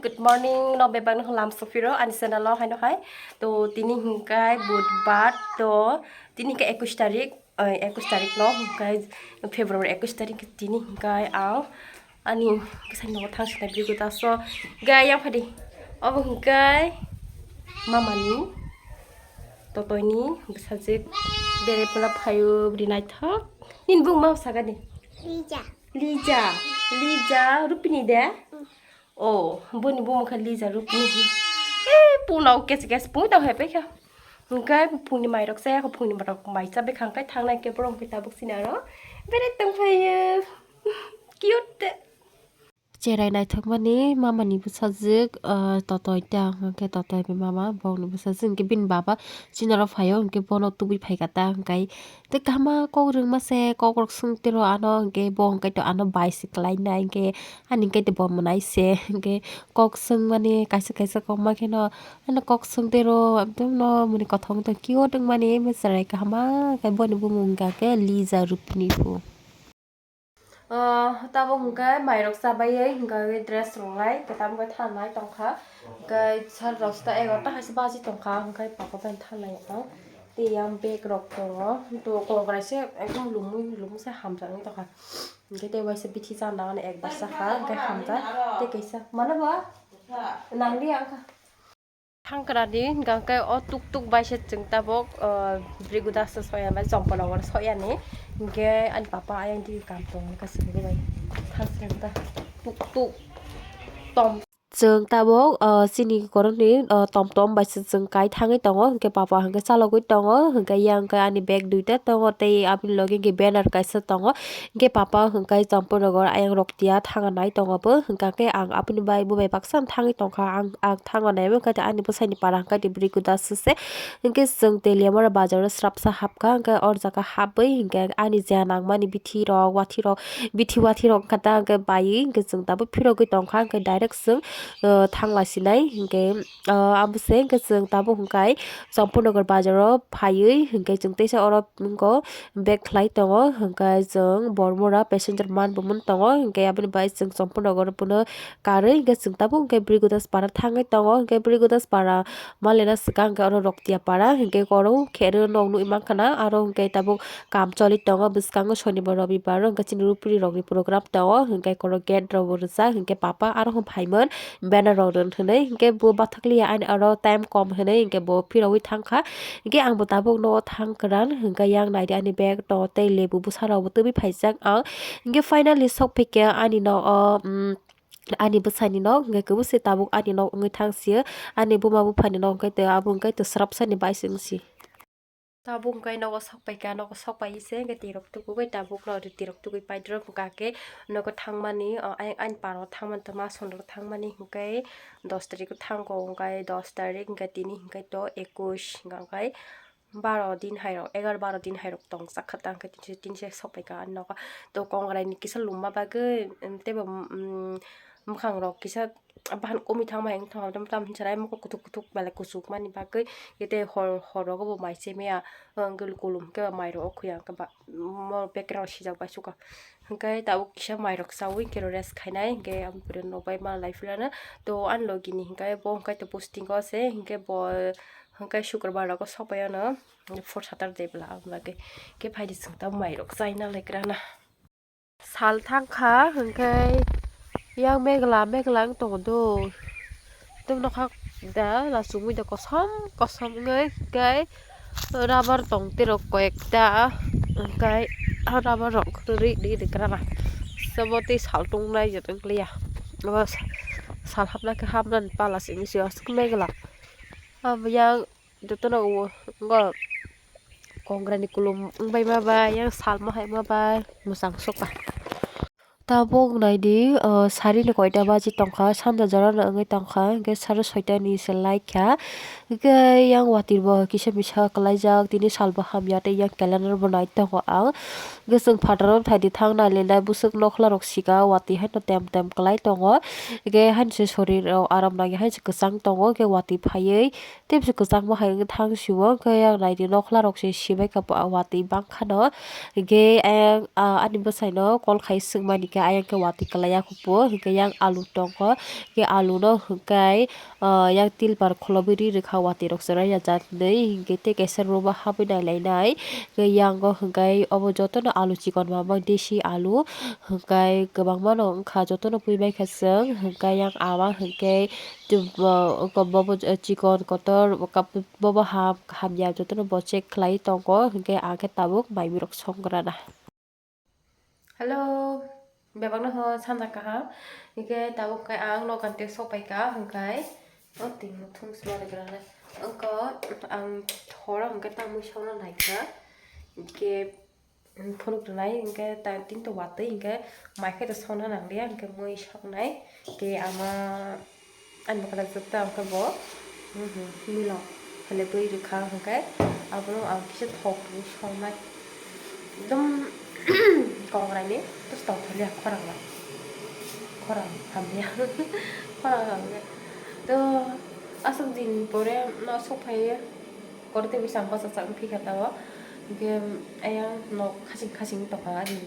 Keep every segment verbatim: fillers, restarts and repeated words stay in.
Good morning, no bebak no lam sopiro ani channel o haino hai. To tini hingkai budbar, to tini hingkai ekush tarik, oi, ekush tarik no hingkai February ekush tarik tini hingkai ang ani bwsai no thang sina bigota so gai yang phadi. Obo hingkai mamani totoini bwsajik bere pula phaio bri naithok. Nini bung mau sagani? Lija. Lija, Lija, Rupini de? Oh, boni bumung khe Lija Rupini. Eh, punao kes kes pung tang hai pekha. Hingke phungni mairok chaya kho, phungni mairok mai cha bekha hingke thangnai ke borok hingke tabuk sini aro bere tongphaiyo. Cute de. Cherai naithokmani mamani bwsajwk, ah, totoi ta hwnkhe totoi bai mama bokni bwsajwk hwnkhe bini baba chinaro phaio hwnkhe bono tubui phaikha ta hwnkhe. Tei kahama kok rwngma se, kokrok swng tero ano, hwnkhe bo hwnkhe to ano bai se kwlainai, hwnkhe ani hwnkhe to bo mwnai se, hwnkhe kok swngmani kaisa kaisa kokma kheno ano kok swng tero, ekdom no muni kothok wngtong cute wngmani, cherai kahama, hwnkhe boni bumung hwnkha khe Lija Rupini phu. O, tabuk hwnkhe mairok chabaiwi hwnkhe dress rwnai, kwtam khe thanai tongkha, hwnkhe sar dosta egarota hai se baji tongkha, hwnkhe papa bai thanai ang. Tei yang bag rok tongo. To kongrai se ekdom lumui lumui se hamjaknai tongkha. Hwnkhe tei waisa bithi chana hwnwi ekbar sakha, hwnkhe hamjak. Tei kaisa, mano bo? Nangli ang kha. Thangkra di, hwnkhe o tuk tuk bai se chwng tabuk, o, Brigudas se soya bai, Chomponogor soyani. Hwnkhe ani papa ayang di kam tongo, hwnkhe swngwi bai. Thangsreng ta. Tuk tuk. Tom. Chwng tabuk, ah, chini korokni, ah, tom tom bai se chwng kai thangwi tongo, hwnkhe papa hwnkhe chalogwi tongo, hwnkhe yang khe ani bag duita tongo, tei aboni loge hwnkhe banner kaisa tongo, hwnkhe papa hwnkhe Chomponogor ayang rok tia thanga nai tongo bo, hwnkhe ang aboni bai bo bai baksa thangwi tongkha, ang, ang thangna naimani hwnkhe ani bwsaini para hwnkhe Brigudas se, hwnkhe chwng Teliamura bazar o srapsa hapkha, hwnkhe o jaga hapwi hwnkhe ani je nangmani bithi rok, wathi rok, bithi wathi rok wngkha ta, hwnkhe baiwi hwnkhe chwng tabuk phirogwi tongkha, hwnkhe direct chwng o, thang lai sinai, hwnkhe, o, abo se hwnkhe chwng tabuk hwnkhe Chomponogor bazar o phaiwi hwnkhe chwng teisa oro wngkha bag khlai tongo, hwnkhe chwng Bormora passenger man bo mwn tongo, hwnkhe aboni bai chwng Chomponogor bono karwi hwnkhe chwng tabuk hwnkhe Brigudas para thangwi tongo, hwnkhe Brigudas para malena swkang hwnkhe oro Roktiya para hwnkhe oro khe oro nog nugwi mankha na, aro hwnkhe tabuk kam choli tongo bwskango sonibar robibar o hwnkhe chini rupri rokni program tongo, hwnkhe koro gate rok bo rijak, hwnkhe papa aro hwn phaimon banner rok rwn hwnwi, hwnkhe bo bathakliya ani aro time kom hwnwi, hwnkhe bo phirogwi thangkha, hwnkhe ang bo tabuk nogo thang kwran, hwnkhe yang naidi ani bag tongo tei lebu bwsa rok bo twbwi phaijak ang, hwnkhe finally sok phikhe ani nogo, um, ani bwsani nog, hwnkhe kwbui se tabuk ani nog wngwi thang sio, ani buma buphani nog hwnkhe abo hwnkhe to srapsani bai se wng si. Tabuk hwnkhe nogo sok paikha, nogo sok paiwi se hwnkhe twi rok tukugo, tabuk no twi rok tukui paidrop hwnkha khe nogo thangmani, o, ayang ani paro thangmani tongma, sonro thangmani hwnkhe dos tarikgo thango, hwnkhe dos tarik hwnkhe tini hwnkhe to ekush hwnkha hwnkhe baro din hai rok, egaroh baro din hai rok tong chak kha ta hwnkhe tini se, tini se sok paikha ani nogo. To kongrai ni kisa lumma bagwi, teibo, um, mwkhang rok kisa bahan kumi thangma hing thangma tam tam hinsa rai mokol kuthuk kuthuk belai kuchuk mani bagwi, tei hor hor rogo bo mai se maya, ang kulum khe mai rok o khuya khe ba mo background sijak bai suka hwnkhe tabuk kisa mai rok chawi hwnkhe rest khainai hwnkhe ang pore nok bai ma lai philano. To ani logi ni hwnkhe bo hwnkhe to posting o se hwnkhe bo hwnkhe sukurbar rogo sok bai ano fourth Saturday bwla aboni bagwi khe phaidi chwng tabuk mai rok chaina lai kwrana. Sal thangkha hwnkhe yang megla megla wng tongo do. Tei nokha da la chumui da kosom kosom wngwi hwnkhe rubber tong tei rok koi ekta hwnkhe rubber rok ri ri ri kwrana. Sabo tei sal tongnai joto wng liya. Abo sal hapna khe hapnani pala simi se aswk megla. Abo yang jotono wngkha kongrani kulum wngbai ma bai yang salma hai ma bai mwchang sukha. Tabuk naidi, o, sari ni koita baji tongkha, sanja jora no wngwi tongkha, hwnkhe sari soita ni se laikha, hwnkhe yang watwi bo kisa misa kwlaijak, tini sal bo hamya tei yang calendar bo nai tongo ang, hwnkhe chwng phataro thai di thang nai le nai bwswk nokhla rok sika watwi haino tem tem kwlai tongo, hwnkhe haino se sorir rok aram nangya hai se kwchang tongo, hwnkhe watwi phaiwi. Tei bwswk kwchangma hai wngwi thang sio, hwnkhe yang naidi nokhla rok se sibai kha watwi bang khano. Hwnkhe ayang, ah, ani bwsaino call khai swngmani. Ayang khe watwi kwlai ya khupo, hwnkhe yang alu tongkho, hwnkhe alu no hwnkhe, ah, yang tilpar khulobwi ri rwkha watwi rok chwrai ya jat nwi, hwnkhe tei kaisa room o habwi nai lai nai. Hwnkhe yang o hwnkhe obo jotono alu chikon mama desi alu, hwnkhe kwbangma no wngkha jotono pui bai kha chwng, hwnkhe yang ama hwnkhe bobo chikon kotor bobo ham hamya jotono bo check khlai tongo, hwnkhe ang khe tabuk mai mirok song rana. Hello, bebakno ho sanja kaham. Hingke tabuk khe ang nokan te sok pai ka, hingkai o ting thung sima rwgwla le. Wngkha ang thora hingke tamo sokna naikha. Hingke phunuk rwnai hingke ta tin to watwi hingke mai khe to sokna nang lia hingke mui soknai. Hingke ama Ani bwkha jwk ta hwnkhe bo, mhm, milok phele bwi rwkha hwnkhe abono ang kisa thok rwui songnai. Ekdom kongrai ni bwswk tong thangya khorang rok. Khorang hamya. Khorang hamya. To aswk din pore no sok phaiwi kori tei bwsang bachajak wngphi kha tao. Hwnkhe ayang nok khasing khasing tongkha ani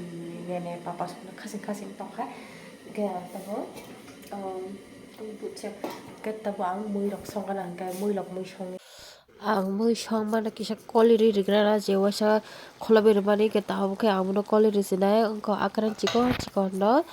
nene papa songno khasing khasing tongkha. Hwnkhe ang tabuk, um, Tei buchek, hwnkhe tabuk ang mui rok songna nang khe, mui rok mui songni. Ang mui songmano kisa koli ri rwgwla na, je waisa kholobe rwmani, hwnkhe tabuk khe ang bono koli ri sinai, wngkha akran chikon chikon no,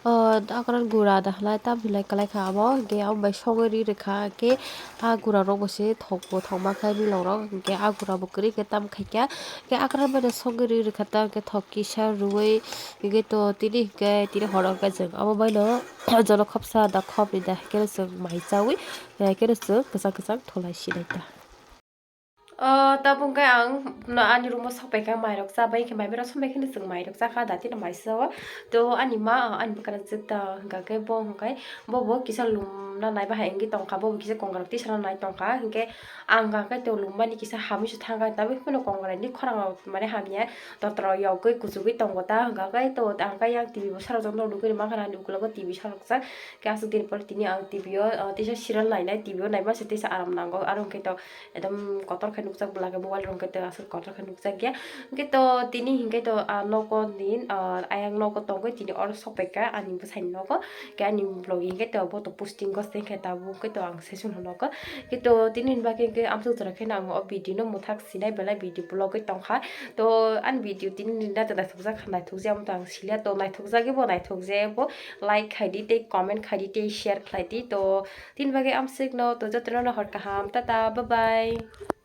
o, akran gura da hinlai, tam hinlai kwlai kha abo, hwnkhe abo bai songwi ri rwkha, hwnkhe a gura rok bo se thok bo thok ma khe milok rok, hwnkhe a gura bo kwrwi khe tam khai kha, hwnkhe akran bai no songwi ri rwkha ta, hwnkhe thok kisa rwui, hwnkhe to tini hwnkhe tini horo hwnkhe chwng abo bai no. Jono khopsa da khopni da khe chwng mai chaui, eh, khe chwng kwchang kwchang thulai sinai ta. O, tabuk khe ang no ani room o sok pai kha, mai rok cha bai khe, mai rok song bai khe chwng mai rok cha kha da tini mai sa o. To ani ma, ani bwkha jwk ta hwnkha khe bo hwnkhe bo bo kisa lum na nai bahai wngwi tong kha, bo bo kisa kong rok tisa na nai tong kha, hwnkhe ang hwnkha khe to lum mani kisa hamwi se thang kha, tabuk phano kong rai ni khorang rok mane hamya. Totro yogwi kuchugwi tongo ta, hwnkha khe to ang khe yang T V bo sarajak no nugwi mankha ani ukologo T V sarajak. Khe aswk din pore tini ang T V o, o, tisa serial nainai, T V o naima se tisa aram nango, aro hwnkhe to ekdom kotor khe nukjak bwla khe mobile rok hwnkhe to aswk kotor khe nukjak ya. Hwnkhe to tini hwnkhe to, a, nogo ni, a, ayang nogo tongwi tini oro sok pai kha ani bwsai ni nogo. Khe ani vlog hwnkhe to bo to posting gos tei khe tabuk hwnkhe to ang session hwnwi kha. Khe to tini ni bagwi hwnkhe amsuk jora khe no ang o video no mwthak sinai belai video vlog wi tong kha. To ani video tini ni naithok naithokjak kha, naithokjak wngtong ang siliya. To naithokjagwi bo naithokjaya bo like khai di tei comment khai di tei share khlai di. To tini bagwi amsuk no to jotono no hor kaham, tata, bye bye.